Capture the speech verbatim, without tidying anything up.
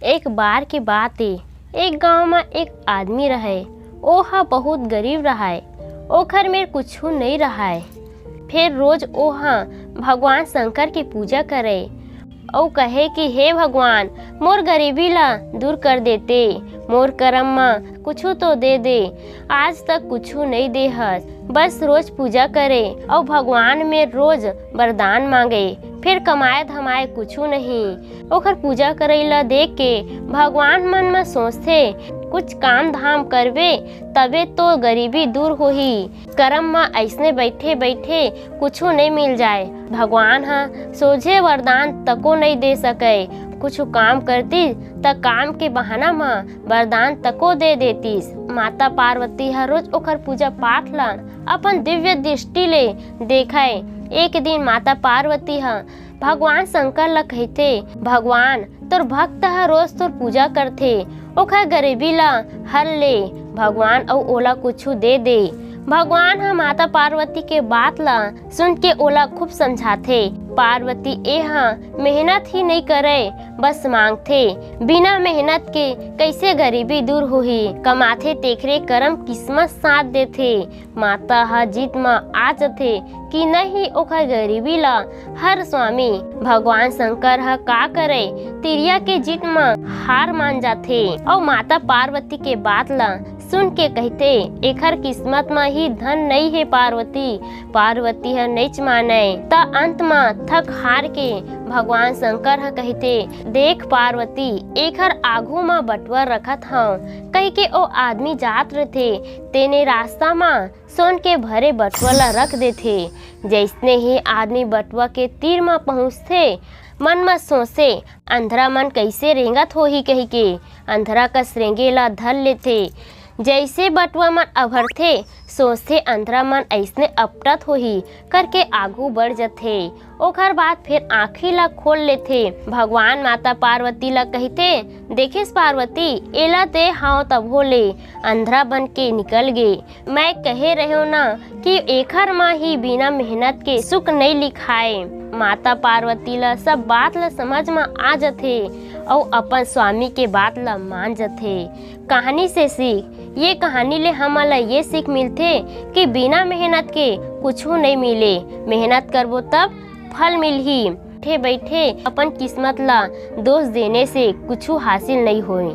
एक बार के बात ए, एक गांव म एक आदमी रहय। ओ ह बहुत गरीब रहय। ओखर मेर कुछु नइ रहय। फेर रोज ओ ह भगवान शंकर के पूजा करय अउ कहे कि हे भगवान, मोर गरीबी ला दूर कर देते, मोर करम म कुछु तो दे दे। आज तक कुछु नइ दे हस। बस रोज पूजा करे अउ भगवान मेर रोज वरदान मांगे, फेर कमाए धमाए कुछु नहीं। ओखर पूजा करई ला देख के भगवान मन म सोचथे, कुछ काम धाम करबे तबे तो गरीबी दूर होही। करम म अइसने बइठे बइठे कुछु नइ मिल जाय। भगवान ह सोझे वरदान तको नइ दे सकय। कुछु काम करतिस त काम के बहाना म वरदान तको दे देतिस। माता पार्वती ह रोज ओखर पूजा पाठ ल अपन दिव्य दृष्टि ले देखय। एक दिन माता पार्वती ह भगवान शंकर ल कहिथे, भगवान, तोर भक्त ह रोज तोर पूजा करथे, ओखर गरीबी ल हर ले भगवान, अउ ओला कुछु दे दे। भगवान ह माता पार्वती के बात ल सुन के ओला खूब समझाथे। पार्वती ए ह मेहनत ही नइ करय, बस मांगथे। बिना मेहनत के कइसे गरीबी दूर होही? कमाथे तेखरे करम किस्मत साथ देथे। माता ह जीत म आ जथे कि नहीं ओखर गरीबी ल हर स्वामी। भगवान शंकर ह का करय, तिरिया के जीत म हार मान जाथे अउ माता पार्वती के बात ल सुन के कहिथे, एखर किस्मत म ही धन नइ हे पार्वती। पार्वती ह नइच मानय त अंत म थक हार के भगवान शंकर ह कहिथे, देख पार्वती, एखर आघू म बटुआ रखत हंव, कहिके ओ आदमी जात रथे। तेने रास्ता म सोन के भरे बटुआ ल रख देथे। जइसने ही आदमी बटुआ के तीर म पहुंचथे, मन म सोचे, अंधरा मन कइसे रेंगत होही कहिके अंधरा कस रेंगे ल धर लेथे। जइसे बटुआ मन अभरथे, सोचथे अंधरा मन अइसने अपटत होही करके आगू बढ़ जथे। ओखर बाद फेर आँखी ला खोल लेथे। भगवान माता पार्वती ला कहिथे, देखेस पार्वती, एला दे हंव तभो ले अंधरा बन के निकल गे। मैं कहे रहेंव ना कि एखर म ही बिना मेहनत के सुख नइ लिखाय। माता पार्वती ला सब बात ला समझ म आ जथे अउ अपन स्वामी के बात ला मान जथे। कहानी से सीख, ये कहानी ले हमन ला ये सीख मिलथे कि बिना मेहनत के कुछु नइ मिले। मेहनत करबो तब फल मिलही। बइठे बइठे अपन किस्मत ला दोष देने से कुछु हासिल नइ होय।